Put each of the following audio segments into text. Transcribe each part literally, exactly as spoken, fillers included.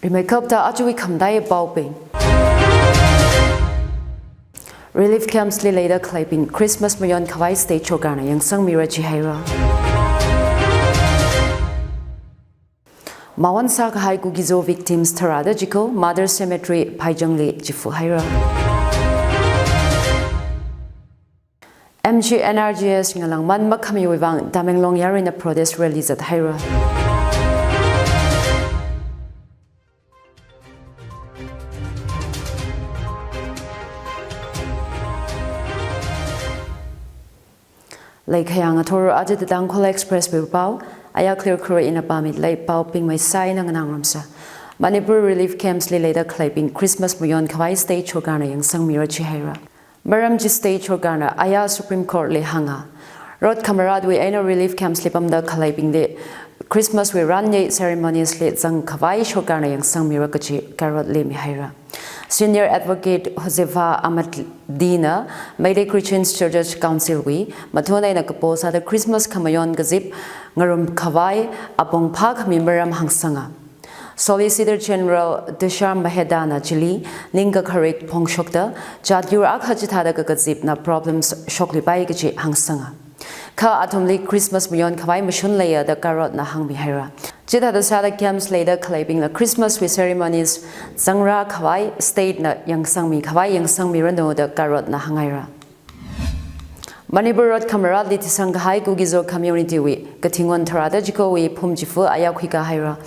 Rimeikapta ajawui khamataiya paobing. Relief camps li leida khaleibing Christmas mayon khavai state sorkarna yangsangmira jihaira. Mawon sākahai Kuki-Zo victims tharāda chiko Mother Cemetery Phaijang li chifa haira. M G N R G S ngalāngman makhamiwui vang Tamenglong yaruina protest rally zathaira. Leikhayang athor aja Tangkhul Express wui pao, aya clear khure ina pāmilei paobing maisai na nganāngarumsa. Manipur relief camps li leida khaleibing Christmas mayon khavai state sorkarna yangsangmira jihaira. Maram chi state sorkarna aya Supreme Court li hānga. Rot khamaratwui eina relief camps li pamda khaleibingli Christmas wui ranyei ceremonies li zang khavai sorkarna yangsangmira kaji karot li mihaira. Senior Advocate Huzaifa Ahmad Dina Meitei Christian Churches Council wui mathun eina kapo sāda Christmas khamayon kazip ngarum khavai apong phākhami maram hāngsanga. Solicitor General Tushar Mehta na chili ningkakharik phongshokta, jat yur akha chithāda kakazipna problems shokluipai kaji hāngsanga. Kha athumli Christmas mayon khavai mashun leiya da karotna hāngmihaira. Chithāda sāda camps leida khaleibingla Christmas wui ceremonies zangra khavai state na yangsangmi khavai yangsangmiranu da karotna hānghaira. Manipur rot khamaratli thisang kahai Kuki-Zo community wui kathingon tharāda chikowui phumchifa aya khuikā haira.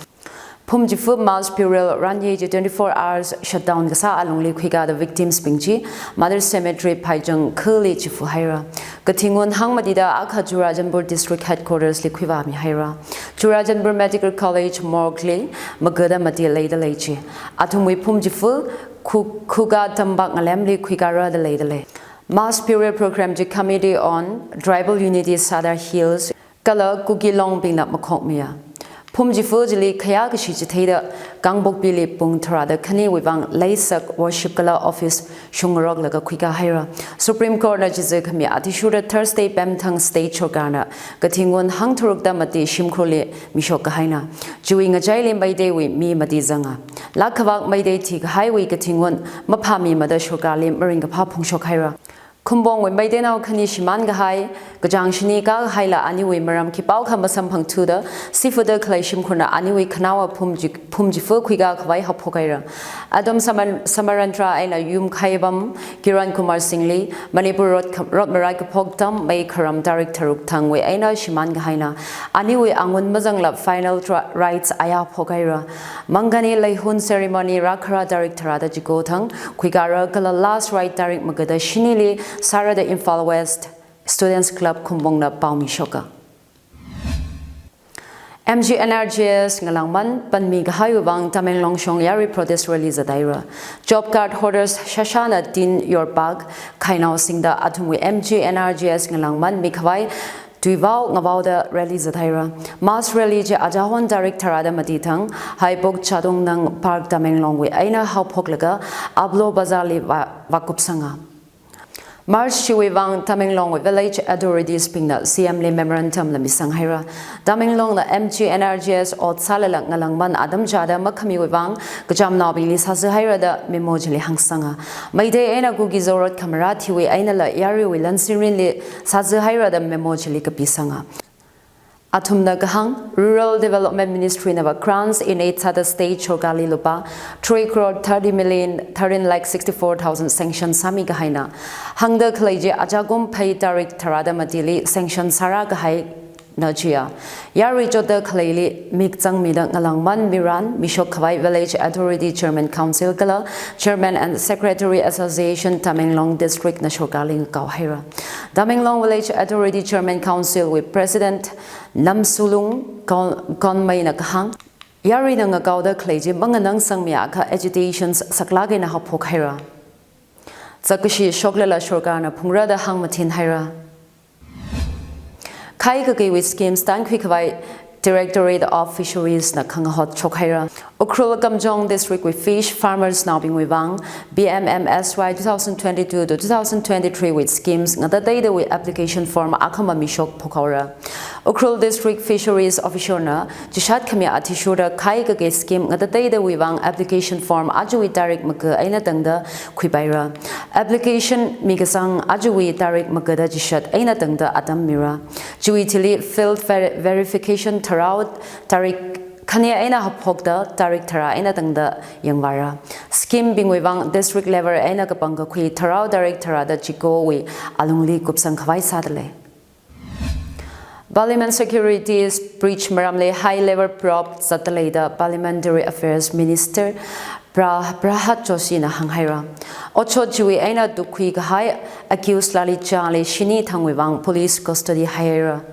Phumchifa mass burial ranyei chi twenty-four hours shutdown kasā alungli khuikāda victims bing chi Mother Cemetery Phaijang khali chifa haira. Kathingon hangmatida akha Churachandpur District Headquarters li khuivāmihaira. Churachandpur Medical College morgue li magada mati leida lei chi. Athumwui phumchifa khu-, khuga Tambak ngalemli khuikāra da leida lei. Mass burial program chi Committee on Tribal Unity Sadar Hills kala Kuki Long bingna makhokmiya. Phumchifa chili khayā kashi chitheida Kangpokpili pung tharāda khaniwui vang leisak worship kala office shungroklaga khuikā haira. Supreme Court na chiza khami athishurda Thursday pemthang state sorkarna kathingon hangtharukda mati shimkhurli mishok kahaina. Chiwui ngachaili Meiteiwui mi mati zanga. Lakkhavak Meitei thikahaiwui kathingon maphāmimada sorkarli maringkaphā phongshok haira. Khumbongwui Meiteinao khani shimān kahai, kachāng shini kākahaila aniwui maram khipāokha masamphangthuda, sifuda khalei shimkhurna aniwui khanaowa phumchi-, phumchifa khuikā khavai haophok haira. Adom Saman-, Samarantra eina yumkhai apam Kiran Kumar Singh li Manipur rot kha-, rot marai kaphok atam May kharam tarik tharuk thangwui eina shimān kahaina. Aniwui angun mazangla final tra-, rites aya phok haira. Mangani leihun ceremony rākhara tarik tharāda chiko thang khuikāra kala last rite tarik magada shinili sāra da Imphal West Students Club Khumbongna paomishoka. M G N R G S ngalāngman panmi kahaiwui vang Tamenglong shong yarui protest rally zathaira. Job card holders shashana tin yorpak khainao singda athumwui M G N R G S ngalāngman mikhavai tuivao ngavaoda rally zathaira. Mass rally chi ajahon tarik tharāda mati thang Haipok Chadongnang Park Tamenglongwui eina haophoklaga Apollo Bazar li vā-, vākupsanga. March chiwui vang Tamenglongwui village authorities bingna C M li memorandum la misang haira. Tamenglongna M G N R G S ot sālala ngalāngman atam chāda makhamiwui vang kachamnaobingli sāza haira da memo chili hāngsanga. Meitei eina Kuki-Zo rot khamarat hiwui einala yaruiwui lansinrinli sāza haira da memo chili kapisanga. Athumna kahāng, Rural Development Ministry na va grants in aid sāda state sorkarli lupā three crore thirty million thirteen lakh sixty-four thousand sanction sāmi kahaina. Hāngda khalei chi ajakum Phei tarik tharāda matili sanction sāra kahaina chiya. Yarui chotda khaleili mik zangmida ngalāngman miran mishok khavai Village Authority Chairman Council kala Chairman and Secretary Association Tamenglong District na sorkarli ngakao haira. Tamenglong Village Authority Chairman Council wui President Namsulung Kon-, Konmei na kahāng, yaruina ngakaoda khalei chi manganang sangmi akha agitations saklāk eina haophok haira. Zakkashi shoklala sorkarna phungra da hāngmathin haira. Khai kakeiwui schemes tānkhui khavai Directorate of Fisheries na khangahot shokhaira. Ukhrul Kamjong District wui fish farmers naobingwui vang P M M S Y two thousand twenty-two to two thousand twenty-three wui schemes ngatateidawui application form akhama mishok phokhaora. Ukhrul District Fisheries Officer na chishat khami athishurda khai kakei scheme ngatateidawui vang application form ajawui tarik maka eina tangda khuipaira. Application mikasang ajawui tarik makada chishat eina tangda atam mira. Chiwui thili field ver-, verification tharao tarik khani eina haphokda tarik tharā eina tangda yangvāra. Scheme bingwui vang district level eina kapangkakhui tharao tarik tharāda chikowui alungli kupsang khavai sādalei. Parliament Securities Breach maramli high level probe zatdalei da Parliamentary Affairs Minister Pra-, Pralhad Joshi na hānghaira. Otshot chiwui eina tukkhui kahai accused Lalicha li shini thangwui vang police custody haihaira.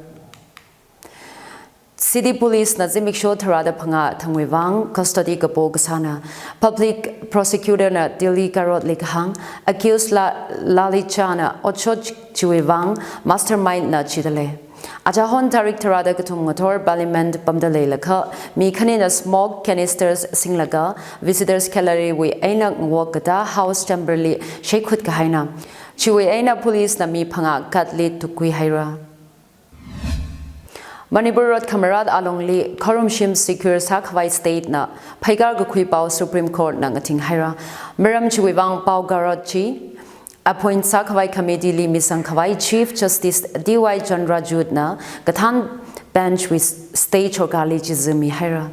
City Police na zimiksho tharāda phangā thangwui vang custody kapo kasāna. Public Prosecutor na Delhi Karot li kahāng, accused La-, Lalicha na otshot chiwui vang mastermind na jidalei. Achahon tarik tharāda kathum ngathor Parliament pamda leilakha, mi khanina smoke canisters singlaga Visitors Gallery wui eina ngawok kata House Chamber li sheikhut kahaina. Chiwui eina police na mi phangā guard li tukkhui haira. Manipur rot khamarat alungli khorumshim secure sākhavai state na phaikar kakhui pao Supreme Court na ngathing haira. Maram chiwui vang pao garot chi appoint sākhavai committee li misang khavai Chief Justice D Y Chandrachud na kathān bench wui stay chorkali chizumi haira.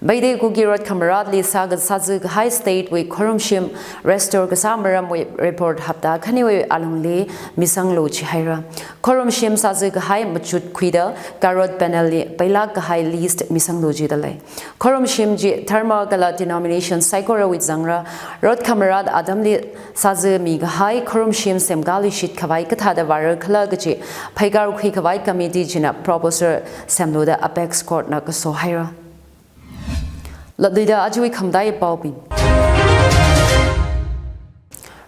Meitei Kuki rot khamaratli sāka sāzi kahai state wui khorumshim restore kasā maramwui report hapta khaniwui alungli misanglu jihaira. Khorumshim sāzi kahai machut khuida garot panel li pailak kahai list misanglu jidalei. Khorumshim chi dharma kala denomination saikorawui zangra, rot khamarat atamli sāzimi kahai khorumshim semkali shitkhavai kathāda vāra khala kaji phaikar khuikhavai committee china proposal semlu da Apex Court na kaso haira. Latluida ajawui khamataiya paobing.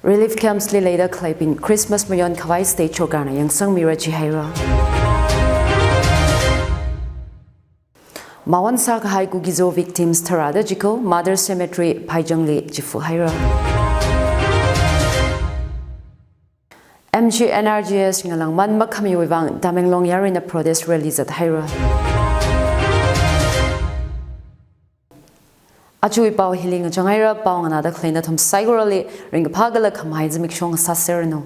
Relief camps li leida khaleibing Christmas mayon khavai state chorkar na yangsangmira jihaira. Mawan sākahai Kuki-Zo victims tharāda chiko Mother Cemetery Phaijang li chifu haira. M G N R G S ngalāngman makhamiwui vang Tamenglong yaruina protest rally zat haira. Ajawui pao hili ngachang haira, pao nganāda khalei nathum saikorali ringkaphā kala khamahai zimiksho ngasāserranu.